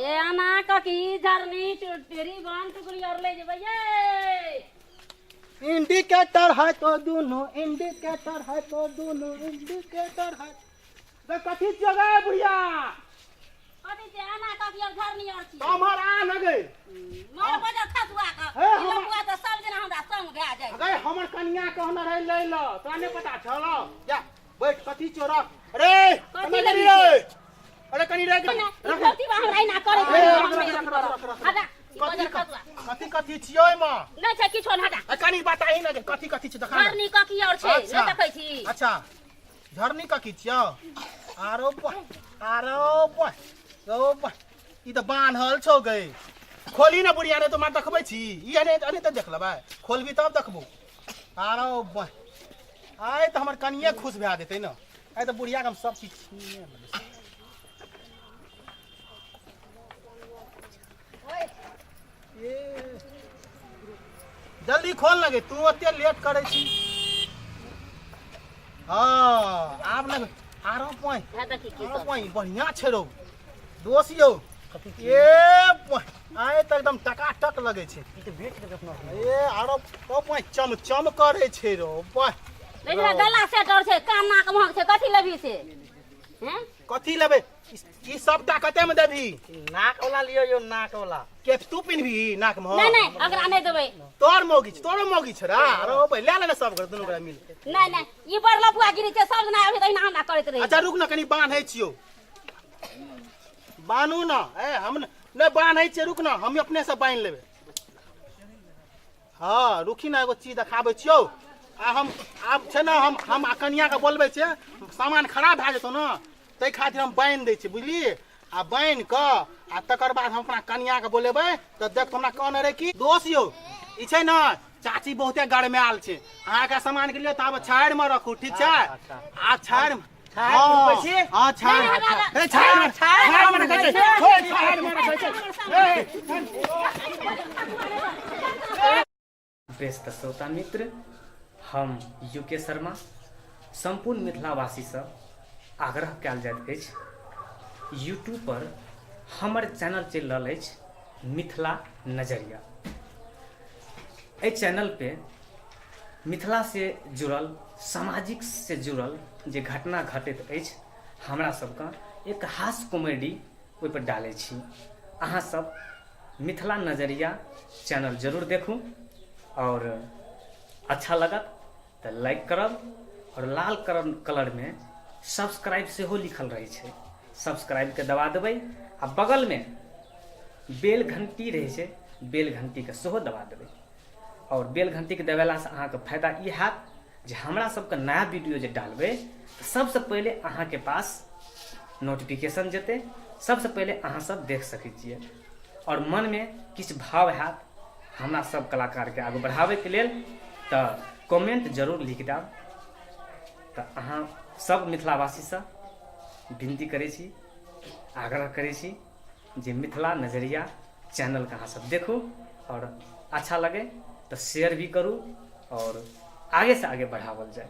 ए आना ककी झरनी टेरी बन टुकड़ी और ले जेबै ये। इंडिकेटर है तो दोनों, इंडिकेटर है तो दोनों, इंडिकेटर है। बे कथी छियो गे बुढ़िया? कथी छै आना ककी और झरनी और छी। तमहर आ न गे। मार बजर खसुआ के। हे, ई हमर लफुआ तऽ सब दिना हमरा संग भए जाइ। गए हमर कनिया कहने रहे ले ल, तोरा नहीं पता छल? जा बैठ। कथी छियो रख। अरे कथी कनी लेबही रे, अरे कनी रे, ई रख। धोती बा हमरा एना करै ए, छै। रख, रख, रख, रख, रख, रख। हटा ई कथी बजर खसुआ। कथी कथी छियो एहिमे? नहि छै किछो ने, हटा। आ कनी बताही न जे कथी कथी छै, देखा न। झरनी ककी और छै। अच्छा। नहि देखै छी? अच्छा, झरनी कथी छियो? आरो बा, आरो बा, ओ बा, ई तऽ बान्हल छौ गई। खोली ने बुढ़िया, रे तो मार देखबै छी ई। अने अने तऽ देख लेबै, खोलबी तब देखबो। आरो बा, आइ तऽ हमर कनिए खुश भए जेतै ने। आइ तऽ बुढ़ियाके हम सब चीज छीने लेबै। ए, जल्दी खोल लगे, तू ओते लेट करै छी। हँ, आब लग आरो पानि। हे देखी की आरो सब। पानि बढ़िया छै रौ दोस यौ। ए पानि आइ तऽ एकदम टकाटक लगै छै। ई तऽ बेच देबै अपना। ए आरो ओ पानि चम चम करै छै रौ पानि। लेकिन गला सेट और छै, कान नाक महक छै, कथी लेबही से हैं? कथी लेबै? ई सबटा कते में देबही? नाक वाला लियो यौ, नाक वाला। के तू पिन्हबी नाक में? नहीं नहीं, अगरा नहीं देबै। तोर मौगी छै, तोरो मौगी छै रा। अरे ओ भाई, ले ले ने सब गोरा, दुनू गोरा मिल। नहीं नहीं, ई बड़ लफुआ गिरी छै, सब दिना अभी तहिना हमरा करैत रहै। अच्छा रुक न, कनी बान्है छियौ। बान्हू न। ए हम नहि बान्है छियै, रुक न, हम अपने से बान्हि लेबै। हँ रुकी ने, एगो चीज देखाबै छियौ। आ हम आब छै ने, हम आ कनियाके बोलबै छियै, सामान खराब भए जेतौ ने, ताहि खातिर हम बान्हि दै छियै, बुझलियै? आ बान्हि कऽ आ तकर बाद हम अपना कनियाके बोलेबै तऽ देख हमरा कहने रहै कि दोस्त यौ, ई छै ने चाची बहुते गरमायल छै, अहाँके सामानके लिए तऽ आब छाड़िमे रखू, ठीक छै? आ छाड़ि छाड़ि छी? हँ, छाड़ि। ए, छाड़िमे, छाड़िमे रखै छै। छोड़, छाड़िमे रखै छै। ए, बेस तऽ श्रोता मित्र, हम you के शर्मा सम्पूर्ण मिथिलावासीसँ आग्रह कयल जाइत अछि, यूट्यूब पर हमर चैनल चलि रहल अछि मिथिला नजरिया। एहि चैनल पे मिथिला से जुड़ल, सामाजिक से जुड़ल जे घटना घटैत अछि हमरा सबके, एक हास्य कॉमेडी ओहिपर डालै छी। अहाँ सब मिथिला नजरिया चैनल जरूर देखू आओर अच्छा लगत तऽ लाइक करब आओर लाल कलरमे सब्सक्राइब सेहो लिखल रहै छै, सब्सक्राइबके दबा देबै आ बगलमे बेल घंटी रहै छै, बेल घंटीके सेहो दबा देबै। आओर बेल घंटीके दबेलासँ अहाँके फायदा ई हैत जे हमरा सबके नया वीडियो जे डालबै तऽ सबसँ पहिले अहाँके पास नोटिफिकेशन जेतै, सबसँ पहिले अहाँ सब देख सकै छियै। आओर मनमे किछु भाव हैत हमरा सब कलाकारके आगू बढ़ाबैके लेल तऽ कमेंट जरूर लिख देब। तऽ अहाँ सब मिथिलावासीसँ विनती करै छी, आग्रह करै छी जे मिथिला नजरिया चैनलके अहाँ सब देखू आओर अच्छा लगे तऽ शेयर भी करू आओर आगेसँ आगे बढ़ावल जाय।